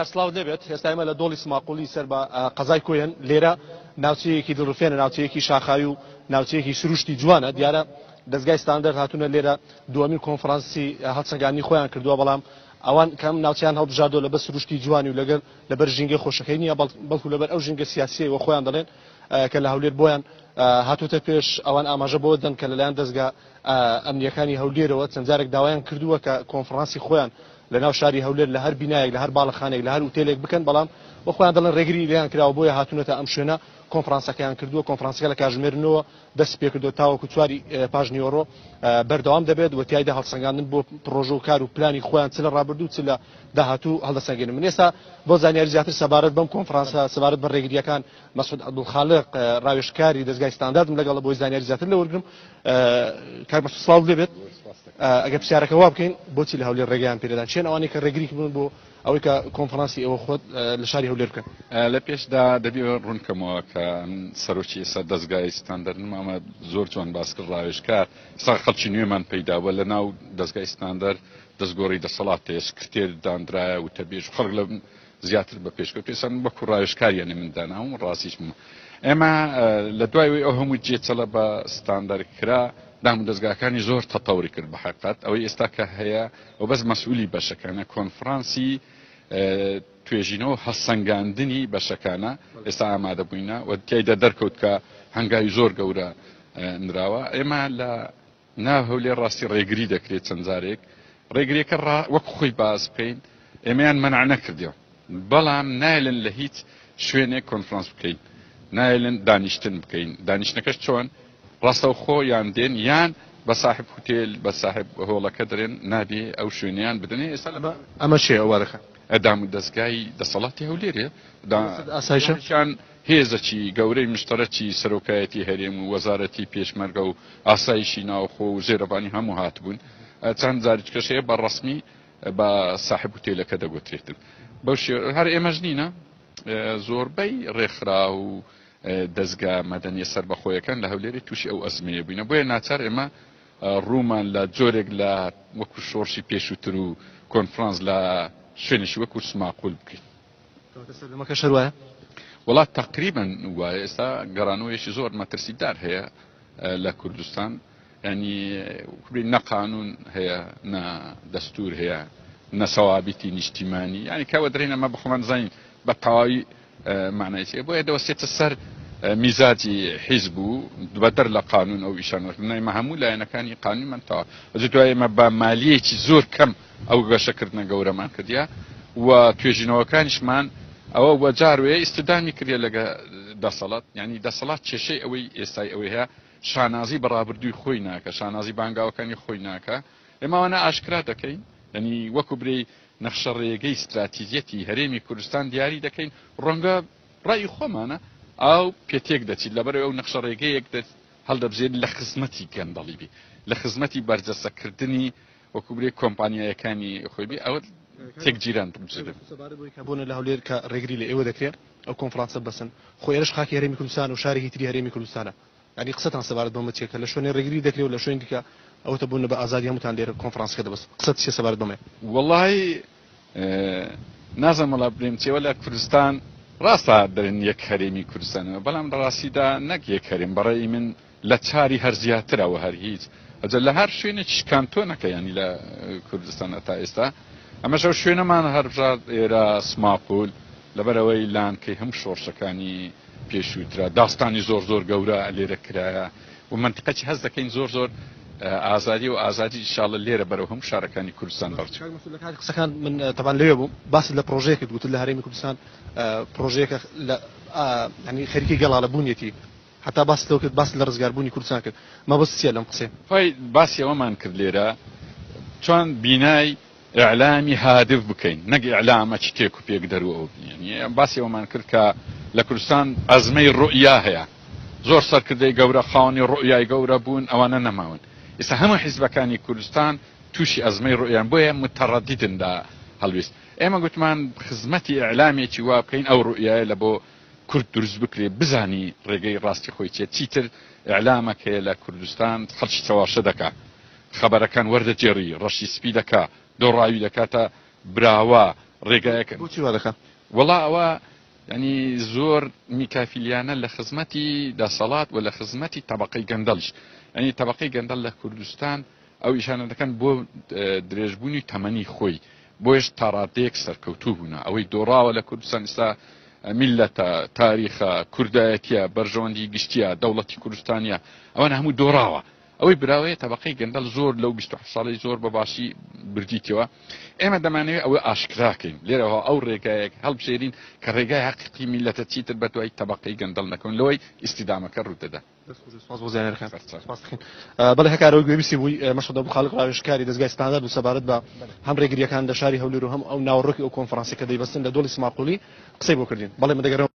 سڵاوت لێبێت، ئێستا ئێمە لە دۆڵی سماقوڵی سەر بە قەزای کۆیەن، لێرە ناوچەیەکی دڵڕفێنە، ناوچەیەکی شاخاوی و ناوچەیەکی سروشتی جوانە، دیارە دەزگای ستاندەرد هاتوونە لێرە دووەمین کۆنفرانسی هەڵسەنگاندنی خۆیان کردووە، بەڵام ئەوان کە ئەم ناوچەیان هەڵبژاردووە لەبەر سروشتی جوانی و لەگەر لەبەر ژینگەی خۆشەکەی نییە، بەڵکو لەبەر ئەو ژینگە سیاسییەی وە خۆیان دەڵێن کە لە هەولێر بۆیان هاتووتە پێش، ئەوان ئاماژە بەوە دەن کە لەلایەن دەزگا ئەمنییەکانی هەولێرەوە چەند جارێک داوایان کردووە کە کۆنفرانسی خۆیان لە ناو شاری هەولێر لە هەر بینایەک، لە هەر باڵەخانەیەک، لە هەر ئوتێلێک بکەن، بەڵام وەک خۆیان دەڵێن ڕێگری لێیان کراوە، بۆیە هاتوونەتە ئەم شوێنە کۆنفرانسەکەیان کردووە، کۆنفرانسەکە لە کاژمێر نۆوە دەستی پێکردووە تاوەکو چواری پاشنیوەڕۆ بەردەوام دەبێت و تیایدا هەڵسەنگاندن بۆ پڕۆژە و کار و پلانی خۆیان چ لە ڕابردوو چ لە داهاتوو هەڵدەسەنگێنن. من ئێستا بۆ زانیاری زیاتر سەبارەت بەم کۆنفرانسە، سەبارەت بە ڕێگرییەکان، مەسعود عەبدولخالق ڕاوێژکاری دەزگای ستانداردم لەگەڵە بۆی زانیاری زیاتر لێ وەرگرم. کاک مەسعود سڵاوت لێ بێت. ئەگەر پرسیارەکە وا بکەین بۆچی لە هەولێر ڕێگەیان پێدان؟ چێن ئەوانەی کە ڕێگری کردن بۆ ئەوەی کە کۆنفرانسی ئێوە خۆت لە شاری هەولێر بکەن؟ لە پێشدا دەبێ ڕوون کەمەوە کە من سەرۆکی ئێستا دەزگای ستاندەرنم، ئەمە زۆر جوان باس کرد ڕاوێژکار، ئێستا خەڵکی نوێمان پەیدا بووە لە ناو دەزگای ستاندەر، دەستگۆڕی دەسەڵات هەیە، سکرتێر داندرایە، وتەبێژ و خەڵک لە زیاتر بە پێشکەوتو ئێستا من وەکو ڕاوێژکار یانی من داناوم و ڕازیش بووم. ئێمە لە دوای ئەوەی ئەو هەموو گێچەڵە بە ستاندەر کرا، دامودەزگاکانی زۆر تەتەوری کرد بە حەقیقەت ئەوەی ئێستا کە هەیە و بەس مەسئولی بەشەکانە کۆنفرانسی توێژینەوە هەڵسەنگاندنی بەشەکانە ئێستا ئامادە بووینە و تیایدا دەرکەوت کە هەنگاوی زۆر گەورە نراوە. ئێمە لە ناو هەولێر ڕاستی ڕێگری دەکرێت چەند جارێک ڕێگریەکە ڕا وەک خۆی باس بکەین ئێمەیان مەنع نەکردیە بەڵام نایلن لە هیچ شوێنێک کۆنفرانس بکەین نایلن دانیشتن بکەین دانیشتنەکەش چۆن ڕاستەوخۆ یان دێن یان بە ساحب هوتێل بە ساحب هۆڵەکە دەرێن نابێ ئەو شوێنیان بدەنێ ئێستا لە ئەمە چیە ئەو وارەکە؟ دام و دەزگای دەسەڵاتی هەولێرێ دا ئاسایشە؟ هێزەکی گەورەی مشتەرەکی سەرۆکایەتی هەرێم و وەزارەتی پێشمەرگە و ئاسایشی ناوخۆ و زێرەڤانی هەموو هاتبوون. چەند جاریچکەش هەیە بە ڕەسمی بە ساحێب هوتێلەکە دەگوترێتن. بەو شێوە هەر ئێمەش نینە زۆربەی ڕێکخراو و دەزگا مەدەنیە سەربەخۆیەکان لە هەولێری تووشی ئەو ئەزمەیە بووینە. بۆیە ناچار ئێمە ڕوومان لە جۆرێک لە وەکو شۆڕشی پێشووتر و کۆنفرانس لە شوێنێکی وەکو سماقول بکەین. کەواتە سەردەمەکەش هەر وایە؟ وەڵا تەقریبەن وایە، ئێستا گەڕانەوەیەکی زۆر مەترسیدار هەیە لە کوردستان، یانی نە قانون هەیە نە دەستور هەیە نە سەوابیتی نیشتیمانی، یانی کە وەدرێن ئەمە بەخۆمان دەزانین بە تەواوی معنای چیە، بۆیە دەوەستێتە سەر میزاجی حیزب و بەدەر لە قانون ئەو ئیشانە. ئێمە هەموو لایەنەکانی قانونمان تەواو، ئەجە دوای ئێمە بە مالیەکی زۆر کەم ئەو گەشەکردنە گەورەمان کردیە و توێژینەوەکانیشمان ئەوە وەجاروێ ئیستدامی کردیە لەگە دەسەڵات، یعنی دەسەڵات کێشەی ئەوەی ئێستای ئەوەی هەیە شانازی بە ڕابردووی خۆی ناکە، شانازی بانگاوەکانی خۆی ناکە. ئێمە ئەوانە ئاشکرا دەکەین، یعنی وەکو برێی نەخشە ڕێگەی ستراتیجیەتی هەرێمی کوردستان دیاری دەکەین، ڕەنگە ڕای خۆمانە ئاو پێتێک دەچیت لەبەرەوەی ئەو نەخشە ڕێگەیەک هەڵدەبژێرین لە خزمەتی گەندەڵی بی، لە خزمەتی بەرجەستەکردنی وەکو برێ کۆمپانیایەکانی خۆی بی ئەوە تێک جیران بجرن. سەبارەت بەوەی کە بۆنە لە هەولێر کە ڕێگری لە ئێوە دەکرێ ئەو کۆنفرانسە ببەستن، خۆ ئێرەش خاکی هەرێمی کوردستانە و شارێکی تری هەرێمی کوردستانە، یانی قسەتان سەبارەت بەمە چیە کە لە شوێنێ ڕێگری دەکرێ و لە شوێنی دیکە ئەوەتە بۆنە بە ئازادی هەمووتان لێرە کۆنفرانسەکە دەبەستن، قسەت چیە سەبارەت بەمەیە؟ وەڵایی نازانم وەڵا برێم چیە وەلا کوردستان ڕاستە دەرێن یەک هەرێمی کوردستانە بەڵام لە ڕاستیدا نەک یەک هەرێم بەڕێی من لە چاری هەر زیاترە وە هەر هیچ ئەجا لە هەر شوێنێکیش کانتۆنەکە یانی لە کوردستانە تا ئێستا ئەمەش ئەو شوێنەمان هەربژارد ئێرە سماقول لەبەرئەوەی لانکەی هەموو شۆڕشەکانی پێشووترە داستانی زۆر زۆر گەورە لێرە کرایە و مەنتیقەکی هەست دەکەین زۆر زۆر ئازادی و ئازادی ئیشاڵە لێرە بەرەو هەموو شارەکانی کوردستان دەڕچێت. کاک مەسعود لە کاتی قسەکان من تەبان لەوێ بووم باست لە پڕۆژەیەک کرد گوتت لە هەرێمی کوردستان پڕۆژەیەکە لە یانی خەریکی گەڵاڵە بوونیەتی هەتا باست لەوە کرد باست لە ڕزگاربوونی کوردستان کرد مەبەست چیە لەم قسەیە؟ خۆی باسی ئەوەمان کرد لێرە چۆن بینای ئیعلامی هادف بکەین نەک ئیعلامەکی تێک و پێک دەر و ئەو یانی باسی ئەوەمان کرد کە لە کوردستان ئەزمەی ڕوئیا هەیە زۆر سەرکردەی گەورە خاوەنی ڕوئیای گەورە بوون ئەوانە نەماون ئێستا هەموو حیزبەکانی کوردستان تووشی ئەزمەی ڕوئیان بۆیە متەڕەدیدن لە هەڵویست ئێمە گوتمان خزمەتی ئیعلامێکی وا بکەین ئەو ڕوئیایە لە بۆ کورد دروست بکرێ بزانی ڕێگەی ڕاستی خۆی چیە چیتر ئیعلامەک هەیە لە کوردستان خەڵکی چەواشە دەکا خەبەرەکان وەردەگێڕی ڕەشی سپی دەکا دۆڕاوی دەکاتە براوە. ڕێگایەکە. بۆچی وا دەکا؟ وەڵا ئەوە یانی زۆر میکافیلیانە لە خزمەتی دەسەڵات و لە خزمەتی تەبەقەی گەندەڵیش. یانی تەبەقەی گەندەڵ لە کوردستان ئەو ئیشانە دەکەن بۆ درێژبوونی تەمەنی خۆی، بۆیەش تاڕادەیەک سەرکەوتوو بوونە. ئەوەی دۆڕاوە لە کوردستان ئیستا میللەتە، تاریخە، کوردایەتیە، بەرژەوەندی گشتیە، دەوڵەتی کوردستانیە، ئەوانە هەموو دۆڕاوە. ئەوەی براوەیە تەبەقەی گەندەڵ زۆر لەو 27 ساڵەی زۆر بە باشی بردیتەوە. ئێمە دەمانەوێت ئەوە ئاشکراکەین لێرەوە ئەو ڕێگایەک هەڵبژێرین کە ڕێگای حەقیقی میللەتە، چیتر بە دوای تەبەقەی گەندەڵ نەکەون لەوەی ئیستیدامەکە ڕوودەدا. دەست خۆش سپاس بۆ زانیاریەکان. سپاس دەکەین. بەڵێ هەکارەوە گوێبیستی بووی مەشهەد ئەبوخالق ڕاوێژکاری دەزگای ستاندارد و سەبارەت بە هەم ڕێگرییەکان لە شاری هەولێر و هەم ئەو ناوەڕۆکی ئەو کۆنفرانسەی کە دەیبەستن لە دۆڵی سماقوڵی قسەی بۆ کردین. بەڵێ من دەگەڕێمەوە.